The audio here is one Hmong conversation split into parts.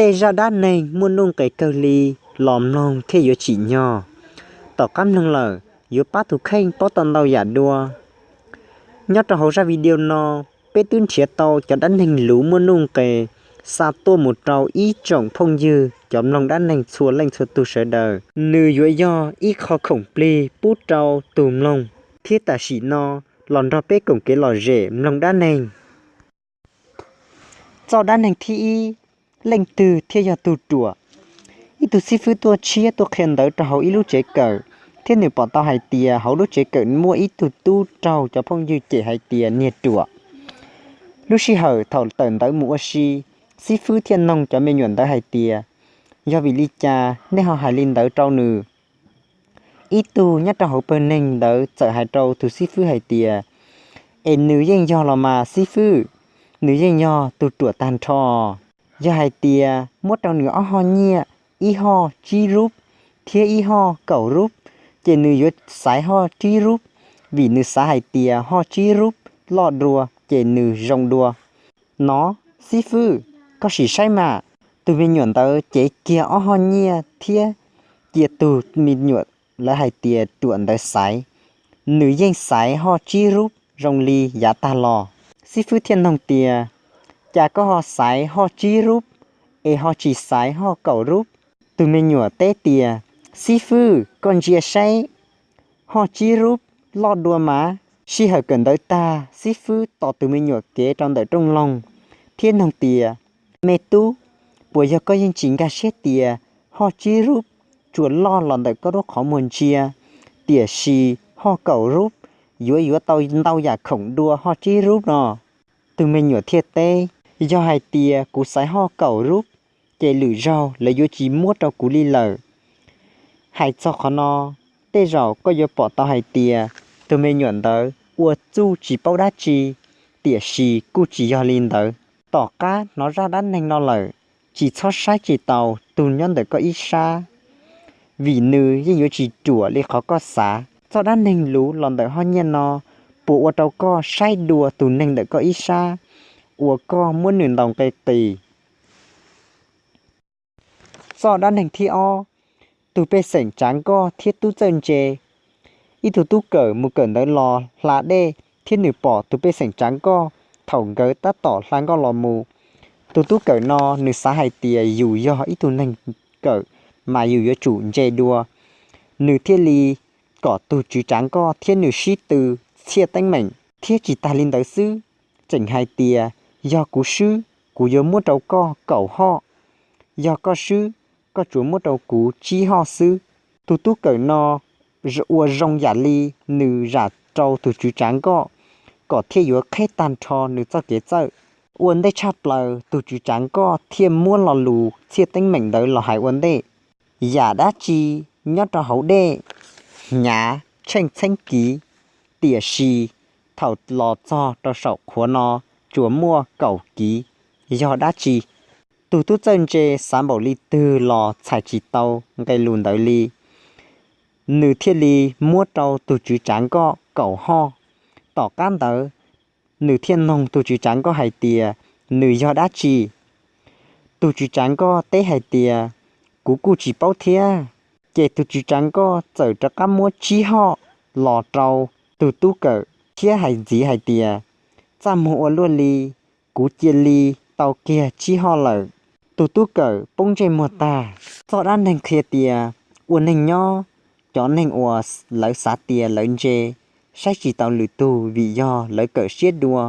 Tej zaj dab neeg muaj nuj nqis kawg li, los mloog thiaj yuav tsim nyog. Tom qab mloog lawm, yuav pab tus kheej paub tau ntau yam dua. Nyob rau hauv zaj video no, peb twb nrhiav tau cov dab neeg luv muaj nuj nqis xa tuaj mus rau ib tsoom phooj ywg cov mloog dab neeg txhua leej txhua tug sawv daws. Nws yuav yog ib qho khoom plig pub rau tus mloog, thiab tam sim no los nrog peb koom kev lom zem mloog dab neeg. Txoj dab neeg thib ib, leej twg thiaj yog tug ruam? Ib tug xib fwb tuaj tshiab tuaj qhia ntawv rau hauv ib lub tsev kawm, thiab nws pom tau hais tias hauv lub tsev kawm muaj ib tug tub raug cov phooj ywg cem hais tias niag ruam. Lub sij hawm thaum tawm ntawv mus ua si, xib fwb thiaj noog cov me nyuam ntawd hais tias, yog vim li cas nej ho hais li ntawd rau nws? Ib tug nyob rau hauv pawg neeg ntawd txawm hais rau tus xib fwb hais tias, es nws yeej yog los mas xib fwb, nws yeej yog tus ruam tag nrho. Yog hais tias muab rau nws ob hoj nyiaj, ib hoj tsib rub thiab ib hoj kaum rub, ces nws yuav xaiv hoj tsib rub, vim nws xav hais tias hoj tsib rub loj dua ces nws zoo dua. No, xib fwb, koj sim saib mas. Tus me nyuam ntawd cev kiag ob hoj nyiaj thiab cia tus me nyuam lawv hais tias ruam ntawd xaiv. Nws yeej xaiv hoj tsib rub zoo li yav tag los. Xib fwb thiaj noog tias, cas koj ho xaiv hoj tsib rub es ho tsis xaiv hoj kaum rub? Tus me nyuam teb tias, xib fwb, koj ntsia saib, hoj tsib rub loj dua mas. Sij hawm kawm ntawv tag, xib fwb tos tus me nyuam kev rau ntawm rooj loog thiab noog tias, me tub, puas yog koj yeej tsis nkag siab tias hoj tsib rub tsuas loj los ntawm koj lub qhov muag ntsia, tiam sis hoj kaum rub yuav yuav tau ntau yam khoom dua hoj tsib rub no? Tus me nyuam thiaj teb, yog hais tias kuv xaiv hoj kaum rub, ces lwm zaug lawv yuav tsis muab rau kuv li lawm. Hais txog qhov no, tej zaum koj yuav pom tau hais tias tus me nyuam ntawd ua txuj tsis paub dab tsi, tiam sis kuj tsis yog li ntawd. Tom qab hnov zaj dab neeg no lawm, tsis txhob saib tsis taus tus nyob ntawm koj ib sab, vim nws yeej yuav tsis ruam li qhov koj xav. Txoj dab neeg luv los ntawm hoj nyiaj no puas ua rau koj saib dua tus neeg ntawm koj ib sab uas koj muab nws ntaus nqi qis? Txoj dab neeg thib ob, tus pej xeem tsav nkoj thiab tub txawj ntse. Ib tug tub kawm mus kawm ntawv los hla dej thiab nws pom tus pej xeem tsav nkoj thaum nkawd tab tom hla nkoj los mus. Tus tub kawm no nws xav hais tias yus yog ib tug neeg kawm mas yus yuav tsum ntse dua. Nws thiaj li kom tus tswv tsav nkoj thiab nws sib tw txhiaj teeb meem. Thiab tsis tas li ntawd xwb, tseem hais tias yog kuv swb, kuv yuav muab rau koj kaum hoj, yog koj swb, koj tsuas muab rau kuv tsib hoj xwb. Tus tub kawm no ua zoo yam li nws zam rau tus tswv tsav nkoj kom thiaj yuav qheb tag nrho nws txoj kev txawj. Ua ntej tshaj plaws tus tswv tsav nkoj thiaj muab lo lus txhiaj teeb meem ntawd los hais ua ntej. Yam dab tsi nyob rau hauv dej, hnyav tsheej txheeb kiv, tiam sis thaum los txog rau saum qhuav no tsuas muaj kaum kiv, yog dab tsi? Tus tub txawj ntse xav npaum li twg los txhais tsis tau nqe lus ntawd li, nws thiaj li muab rau tus tswv tsav nkoj kaum hoj. Tom qab ntawd, nws thiaj noog tus tswv tsav nkoj hais tias nws yog dab tsi. Tus tswv tsav nkoj teb hais tias, kuv kuj tsis paub thiab. Ces tus tswv tsav nkoj txawm rov qab muab tsib hoj los rau tus tub kawm thiab hais ntxiv hais tias, txaj muag ua luaj li, kuv cia li tau kiag tsib hoj lawm. Tus tub kawm poob ntsej muag tag. Txoj dab neeg qhia tias ua neeg nyob, cov neeg uas lawv xav tias lawv ntse, saib tsis taus lwm tus vim yog lawv kawm siab dua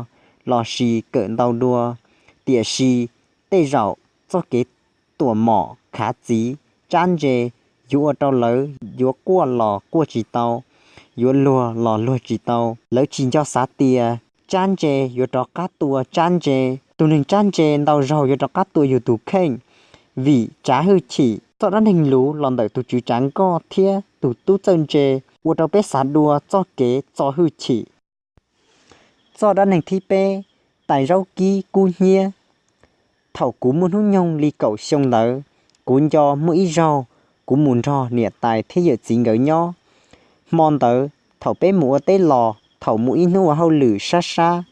lossis kawm ntau dua. Tiam sis tej zaum txoj kev tuam mom khav txiv tsab ntse yuav ua rau lawv yuav quaj los quaj tsis tau, yuav luag los luag tsis tau. Lawv tsis nco xav tias tsab ntse yuav rov qab tua tsab ntse, tus neeg tsab ntse ntau zaug yuav rov qab tua yus tus kheej, vim tsav hwj chim. Txoj dab neeg luv los ntawm tus tswv tsav nkoj thiab tus tub txawj ntse ua rau peb xav dua txoj kev txo hwj chim. Txoj dab neeg thib peb, tais zaub kib kub hnyiab. Thaum kuv muaj hnub nyoog li kaum xyoo ntawd, kuv nco muaj ib zaug kuv mus nrog niam tais thiab yawm txiv nkawd nyob. Hmo ntawd thaum peb mus ua teb los, thaum mus ib hnub ua hauj lwm sab sab,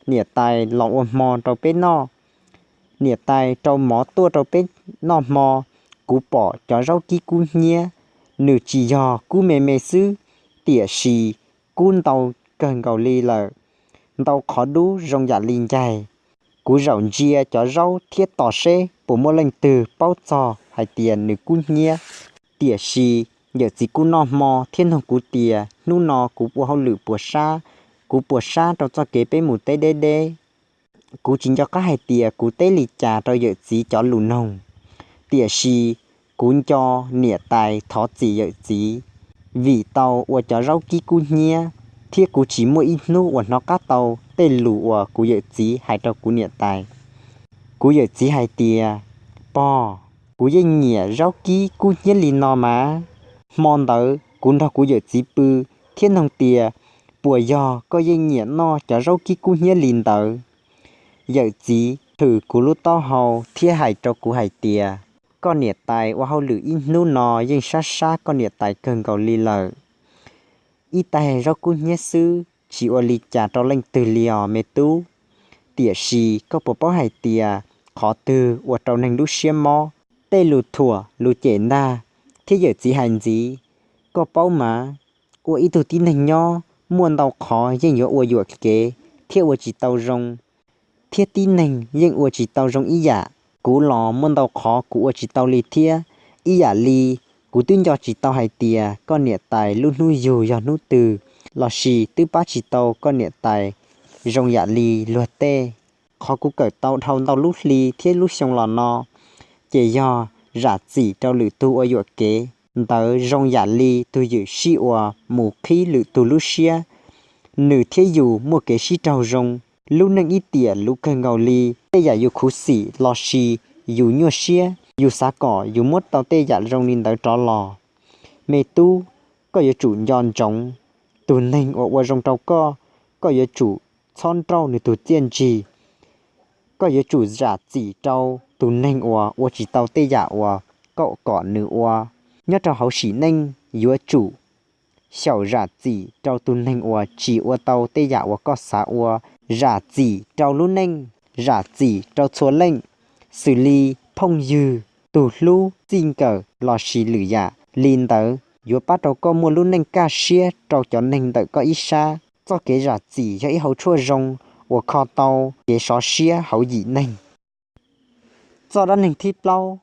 niam tais los ua hmo rau peb noj. Niam tais rau mov tuaj rau peb noj hmo, kuv pom cov zaub kib kub hnyiab, nws tsis yog kub me me xwb, tiam sis kub ntau kawg nkaus li lawm, ntau qhov dub zoo yam li ncaig. Kuv zaum ntsia cov zaub thiab tos seb puas muaj leej twg paub txog hais tias nws kub hnyiab. Tiam sis yawm txiv kuj noj hmo thiab nug kuv tias hnub no kuv ua hauj lwm puas sab, kuv puas sab rau txoj kev peb mus teb deb deb. Kuv tsis nco qab hais tias kuv teb li cas rau yawm txiv cov lus noog, tiam sis kuv nco niam tais thov txim yawm txiv, vim tau ua cov zaub kib kub hnyiab, thiab kuv tsis muaj ib hnub uas hnov qab tau tej lus uas kuv yawm txiv hais rau kuv niam tais. Kuv yawm txiv hais tias, pog, kuv yeej nyiam zaub kib kub hnyiab li no mas. Hmo ntawd kuv nrog kuv yawm txiv pw thiab noog tias, puas yog koj yeej nyiam noj cov zaub kib kub hnyiab li ntawd? Yawm txiv thwm kuv lub taub hau thiab hais rau kuv hais tias, koj niam tais ua hauj lwm ib hnub no yeej sab sab koj niam tais kawg nkaus li lawm. Ib taig zaub kub hnyiab xwb tsis ua li cas rau leej twg li os me tub. Tiam sis koj puas paub hais tias qhov twg ua rau neeg lub siab mob? Tej lus thuam lus cem ntag. Thiab yawm txiv hais ntxiv, koj paub mas, ua ib tug tib neeg nyob muaj ntau qhov yeej yuav ua yuam kev thiab ua tsis tau zoo, thiab tib neeg yeej ua tsis tau zoo ib yam. Kuv los muaj ntau qhov kuv ua tsis tau li thiab, ib yam li kuv twb nco tsis tau hais tias koj niam tais lub hnub yug yog hnub twg, lossis twb pab tsis tau koj niam tais zoo yam li luag tej. Qhov kuv kawm tau dhau ntau lub hli thiab lub xyoo los no, ces yog zam txim rau lwm tus ua yuam kev ntawd zoo yam li tus ywm sij uas mus qhib lwm tus lub siab, nws thiab yus muaj kev sib raug zoo. Lub neej ib tiam luv kawg nkaus li, tej yam yus khuv xim lossis yus nyuaj siab, yus xav kom yus muab tau tej yam zoo li ntawd rov los. Me tub, koj yuav tsum nco ntsoov, tus neeg uas ua zoo rau koj, koj yuav tsum txhob nrauj nws tus txiaj ntsig. Koj yuav tsum zam txim rau tus neeg uas ua tsis tau tej yam uas koj kom nws ua. Nyob rau hauv sim neej yuav tsum xyaum zam txim rau tus neeg uas tsis ua tau tej yam uas koj xav ua. Zam txim rau lub neej, zam txim rau txhua leej, xws li phooj ywg, tus hlub, txij nkawm lossis lwm yam. Li ntawd yuav pab rau koj muaj lub neej kaj siab rau cov neeg ntawm koj ib sab. Txoj kev zam txim yog ib hauv tshuaj zoo uas kho tau kev sov siab hauv yim neeg. Txoj dab neeg thib plaub,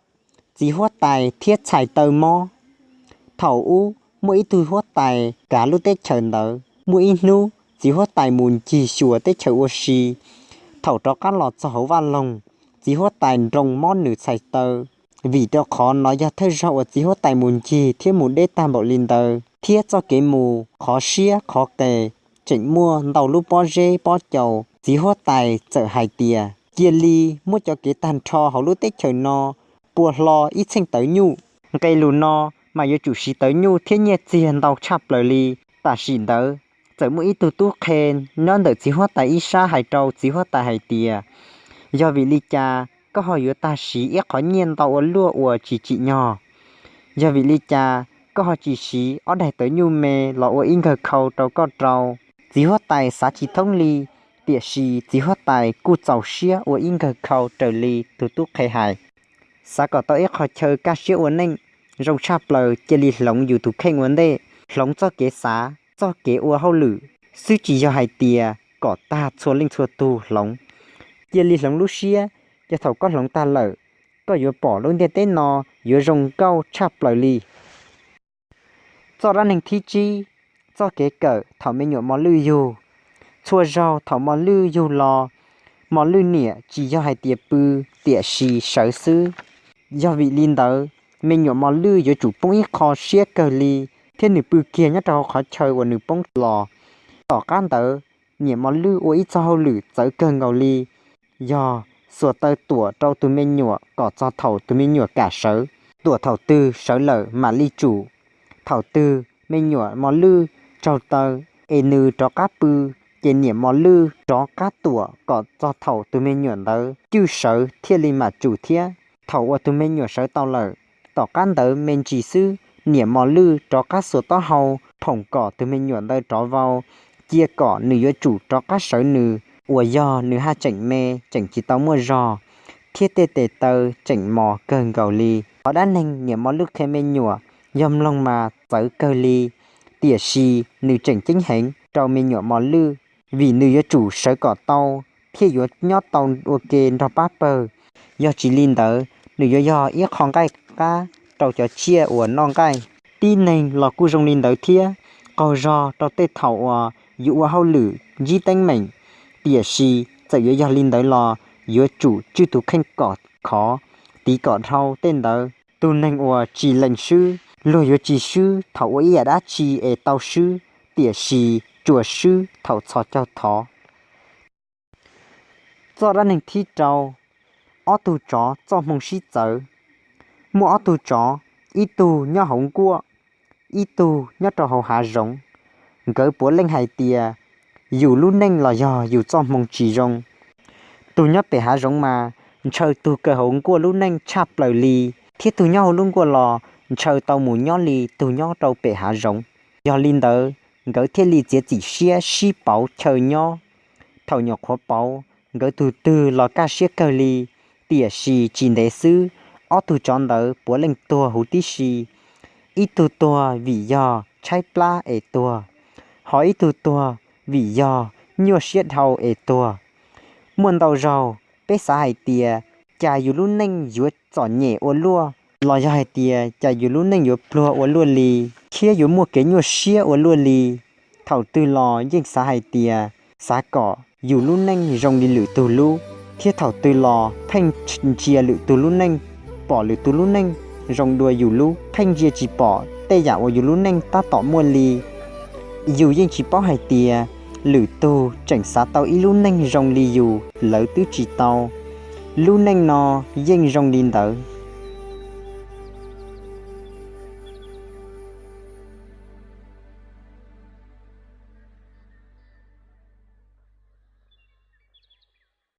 txiv huab tais thiab txhais taw mob. Thaum ub muaj ib tug huab tais kav lub teb chaws ntawd. Muaj ib hnub txiv huab tais mus ncig xyuas teb chaws ua si. Thaum rov qab los txog hauv vaj loog, txiv huab tais nroo mob nws txhais taw. Vim rau qhov no yog thawj zaug uas txiv huab tais mus ncig thiab mus deb tag npaum li ntawd, thiab txoj kev mus qhov siab qhov qes tseem muaj ntau lub pob zeb pob caus. Txiv huab tais txawm hais tias, cia li muab cov kev tag nrho hauv lub teb chaws no pua hlo ib txheej tawv nyuj. Nqe lus no mas yuav tsum siv tawv nyuj thiab nyiaj txiag ntau tshaj plaws li. Tam sim ntawd txawm muaj ib tug tub qhe nyob ntawm txiv huab tais ib sab hais rau txiv huab tais hais tias, yog vim li cas koj ho yuav tag siv ib qhov nyiaj ntau ua luaj uas tsis tsim nyog? Yog vim li cas koj ho tsis siv ob daig tawv nyuj me los ua ib nkawg khau rau koj rau? Txiv huab tais xav tsis thoob li, tiam sis txiv huab tais kuj txaus siab ua ib nkawg khau raws li tus tub qhe hais. Xav kom tau ib qho chaw kaj siab ua neej, zoo tshaj plaws cia li hloov yus tus kheej ua ntej, hloov txoj kev xav, txoj kev ua hauj lwm xwb, tsis yog hais tias kom tag txhua leej txhua tug hloov. Cia li hloov lub siab, yog thaum koj hloov tag lawm, koj yuav pom lub ntiaj teb no yuav zoo nkauj tshaj plaws li. Txoj dab neeg thib tsib, txoj kev kawm thaum me nyuam mos lwj yug. Txhua zaug thaum mos lwj yug los, mos lwj niam tsis yog hais tias pw, tiam sis sawv xwb. Yog vim li ntawd, me nyuam mos lwj yuav tsum poob ib qho siab kawg li, thiab nws pw kiag nyob rau hauv qhov chaw uas nws poob los. Tom qab ntawd, niam mos lwj ua ib txoj hauj lwm txawv kawg nkaus li, yog xuas taw tuam rau tus me nyuam kom txog thaum tus me nyuam kam sawv. Tuam thaum twg sawv lawm mam li tsum. Thaum twg me nyuam mos lwj tsaug taw es nws rov qab pw, ces niam mos lwj rov qab tuam kom txog thaum tus me nyuam ntawd cwj sawv thiaj li mam tsum thiab. Thaum uas tus me nyuam sawv tau lawm, tom qab ntawd me ntsis xwb, niam mos lwj rov qab xuas taub hau phoom kom tus me nyuam ntawd rov vau, cia kom nws yuav tsum rov qab sawv nws, uas yog nws haj tseem me tseem tsis tau muaj zog. thiab tej tes taw tseem mos kawg nkaus li. Qhov dab neeg niam mos lwj qhia me nyuam yog mloog mas txawv kawg li, tiam sis nws tseem ceeb heev rau me nyuam mos lwj, vim nws yuav tsum sawv kom tau thiaj yuav nyob tau ua ke nrog pab pawg. Yog tsis li ntawd, nws yuav yog ib qho nqaij qab rau cov tsiaj uas noj nqaij. Tib neeg los kuj zoo li ntawd thiab, qaug zog rau tej thaum uas yuav ua hauj lwm ntsib teeb meem, tiam sis txawm yuav yog li ntawd los yuav tsum tswj tus kheej kom khov, tiv kom dhau tej ntawd. Tus neeg uas tsis lees swb, luag yuav tsis swb thaum ua ib yam dab tsi es tau swb, tiam sis tsuas swb thaum txhos caug thov. Txoj dab neeg thib rau, ob tug tsov txoj hmoo sib txawv. Muaj ob tug tsov, ib tug nyob hauv nkuaj, ib tug nyob rau hauv hav zoov. Nkawd puav leej hais tias yus lub neej los yog yus txoj hmoo tsis zoo. Tus nyob pem hav zoov mas ntshaw tus kawg hauv nkuaj lub neej tshaj plaws li, thiab tus nyob hauv lub nkuaj los ntshaw tau mus nyob li tus nyob rau pem hav zoov. Yog li ntawd, nkawd thiaj li txiav txim siab sib pauv chaw nyob. Thaum nyuam qhuav pauv, nkawd tus twg los kaj siab kawg li, tiam sis tsis ntev xwb, ob tug tsov ntawd puav leej tuag huv tib si. Ib tug tuag vim yog tshaib plab es tuag, ho ib tug tuag vim yog nyuaj siab dhau es tuag. Muaj ntau zaug peb xav hais tias cas yus lub neej yuav txom nyem ua luaj, los yog hais tias cas yus lub neej yuav pluag ua luaj li, thiab yuav muaj kev nyuaj siab ua luaj li. Thaum twg los yeej xav hais tias xav kom yus lub neej zoo li lwm tus lub, thiab thaum twg los pheej ntsia lwm tus lub neej, pom lwm tus lub neej zoo dua yus lub, pheej ntsia tsis pom tej yam uas yus lub neej tab tom muaj li. Yus yeej tsis paub hais tias lwm tug tseem xav tau ib lub neej zoo li yus, lawv twb tsis tau. Lub neej no yeej zoo li ntawd.